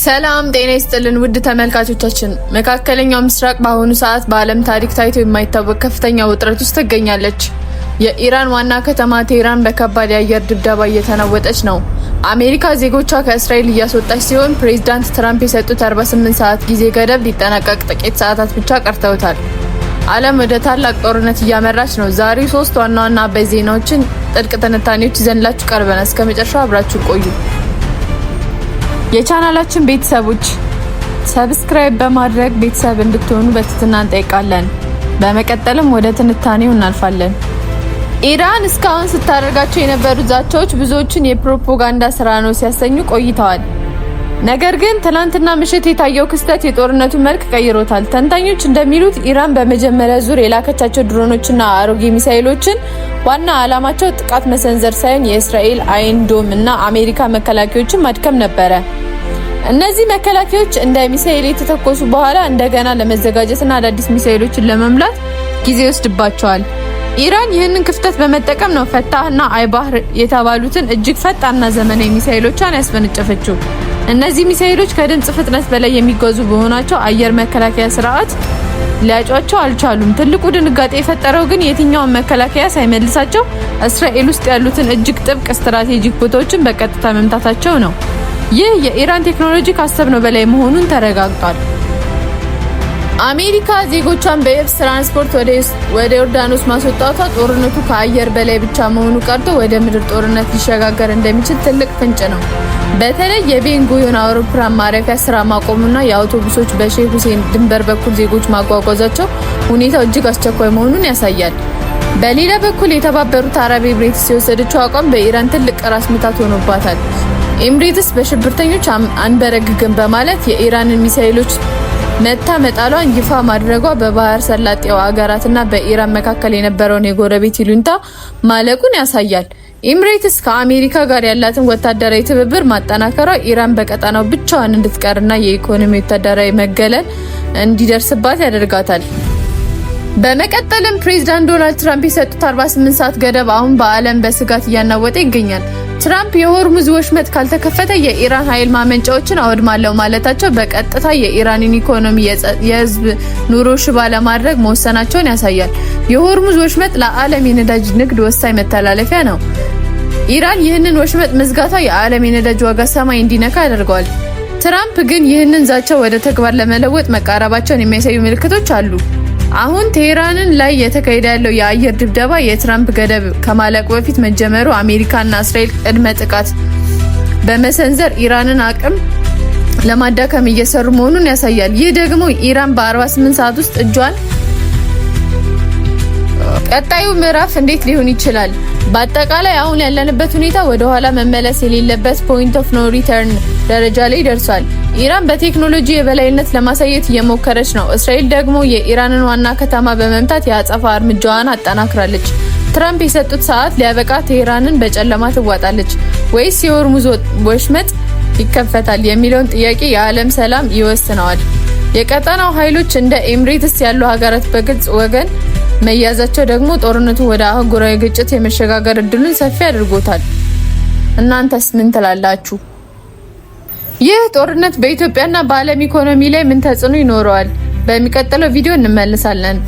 ሰላም ጤና ይስጥልን ውድ ተመልካቾቻችን፣ መካከለኛው ምስራቅ በአሁኑ ሰዓት በዓለም ታሪክ ታይቶ የማይታወቅ ከፍተኛ ውጥረት ውስጥ ትገኛለች። የኢራን ዋና ከተማ ቴህራን በከባድ የአየር ድብደባ እየተናወጠች ነው። አሜሪካ ዜጎቿ ከእስራኤል እያስወጣች ሲሆን፣ ፕሬዚዳንት ትራምፕ የሰጡት 48 ሰዓት ጊዜ ገደብ ሊጠናቀቅ ጥቂት ሰዓታት ብቻ ቀርተውታል። ዓለም ወደ ታላቅ ጦርነት እያመራች ነው። ዛሬ ሶስት ዋና ዋና አበይት ዜናዎችን፣ ጥልቅ ትንታኔዎች ይዘንላችሁ ቀርበናል። እስከ መጨረሻው አብራችሁ ቆዩ። የቻናላችን ቤተሰቦች subscribe በማድረግ ቤተሰብ እንድትሆኑ በትህትና እንጠይቃለን። በመቀጠልም ወደ ትንታኔው እናልፋለን። ኢራን እስካሁን ስታደርጋቸው የነበሩት ዛቻዎች ብዙዎችን የፕሮፓጋንዳ ስራ ነው ሲያሰኙ ቆይተዋል። ነገር ግን ትናንትና ምሽት የታየው ክስተት የጦርነቱን መልክ ቀይሮታል። ተንታኞች እንደሚሉት ኢራን በመጀመሪያ ዙር የላከቻቸው ድሮኖችና አሮጌ ሚሳኤሎችን ዋና ዓላማቸው ጥቃት መሰንዘር ሳይሆን የእስራኤል Iron Dome እና አሜሪካ መከላከያዎችን ማድከም ነበረ። እነዚህ መከላከያዎች እንደ ሚሳኤል የተተኮሱ በኋላ እንደገና ለመዘጋጀትና አዳዲስ ሚሳኤሎችን ለመሙላት ጊዜ ይወስድባቸዋል። ኢራን ይህንን ክፍተት በመጠቀም ነው ፈታህና አይባህር የተባሉትን እጅግ ፈጣንና ዘመናዊ ሚሳኤሎቿን ያስወነጨፈችው። እነዚህ ሚሳኤሎች ከድምጽ ፍጥነት በላይ የሚጓዙ በመሆናቸው አየር መከላከያ ስርዓት ሊያጯቸው አልቻሉም። ትልቁ ድንጋጤ የፈጠረው ግን የትኛውን መከላከያ ሳይመልሳቸው እስራኤል ውስጥ ያሉትን እጅግ ጥብቅ ስትራቴጂክ ቦታዎችን በቀጥታ መምታታቸው ነው። ይህ የኢራን ቴክኖሎጂ ካሰብነው በላይ መሆኑን ተረጋግጧል። አሜሪካ ዜጎቿን በየብስ ትራንስፖርት ወደ ዮርዳኖስ ማስወጣቷ ጦርነቱ ከአየር በላይ ብቻ መሆኑ ቀርቶ ወደ ምድር ጦርነት ሊሸጋገር እንደሚችል ትልቅ ፍንጭ ነው። በተለይ የቤን ጉሪዮን አውሮፕላን ማረፊያ ስራ ማቆሙና የአውቶቡሶች በሼህ ሁሴን ድንበር በኩል ዜጎች ማጓጓዛቸው ሁኔታው እጅግ አስቸኳይ መሆኑን ያሳያል። በሌላ በኩል የተባበሩት አረብ ኤምሬትስ የወሰደችው አቋም በኢራን ትልቅ ራስ ምታት ሆኖባታል። ኤምሬትስ በሽብርተኞች አንበረግግም በማለት የኢራንን ሚሳኤሎች መታ መጣሏን ይፋ ማድረጓ በባህር ሰላጤው አገራትና በኢራን መካከል የነበረውን የጎረቤት ይሉኝታ ማለቁን ያሳያል። ኤምሬትስ ከአሜሪካ ጋር ያላትን ወታደራዊ ትብብር ማጠናከሯ ኢራን በቀጠናው ብቻዋን እንድትቀርና የኢኮኖሚ ወታደራዊ መገለል እንዲደርስባት ያደርጋታል። በመቀጠልም ፕሬዝዳንት ዶናልድ ትራምፕ የሰጡት 48 ሰዓት ገደብ አሁን በዓለም በስጋት እያናወጠ ይገኛል። ትራምፕ የሆርሙዝ ወሽመጥ ካልተከፈተ የኢራን ኃይል ማመንጫዎችን አወድማለሁ ማለታቸው በቀጥታ የኢራንን ኢኮኖሚ፣ የህዝብ ኑሮ ሽባ ለማድረግ መወሰናቸውን ያሳያል። የሆርሙዝ ወሽመጥ ለዓለም የነዳጅ ንግድ ወሳኝ መተላለፊያ ነው። ኢራን ይህንን ወሽመጥ መዝጋቷ የዓለም የነዳጅ ዋጋ ሰማይ እንዲነካ ያደርገዋል። ትራምፕ ግን ይህንን ዛቻ ወደ ተግባር ለመለወጥ መቃረባቸውን የሚያሳዩ ምልክቶች አሉ። አሁን ቴህራንን ላይ እየተካሄደ ያለው የአየር ድብደባ የትራምፕ ገደብ ከማለቁ በፊት መጀመሩ አሜሪካና እስራኤል ቅድመ ጥቃት በመሰንዘር ኢራንን አቅም ለማዳከም እየሰሩ መሆኑን ያሳያል። ይህ ደግሞ ኢራን በ48 ሰዓት ውስጥ እጇን ቀጣዩ ምዕራፍ እንዴት ሊሆን ይችላል? በአጠቃላይ አሁን ያለንበት ሁኔታ ወደ ኋላ መመለስ የሌለበት point of no return ደረጃ ላይ ደርሷል። ኢራን በቴክኖሎጂ የበላይነት ለማሳየት እየሞከረች ነው። እስራኤል ደግሞ የኢራንን ዋና ከተማ በመምታት የአጸፋ እርምጃዋን አጠናክራለች። ትራምፕ የሰጡት ሰዓት ሊያበቃ ቴህራንን በጨለማ ትዋጣለች ወይስ የሆርሙዝ ወሽመጥ ይከፈታል የሚለውን ጥያቄ የዓለም ሰላም ይወስነዋል። የቀጠናው ኃይሎች እንደ ኤምሬትስ ያሉ ሀገራት በግልጽ ወገን መያዛቸው ደግሞ ጦርነቱ ወደ አህጉራዊ ግጭት የመሸጋገር እድሉን ሰፊ አድርጎታል። እናንተስ ምን ትላላችሁ? ይህ ጦርነት በኢትዮጵያና በዓለም ኢኮኖሚ ላይ ምን ተጽዕኖ ይኖረዋል? በሚቀጥለው ቪዲዮ እንመለሳለን።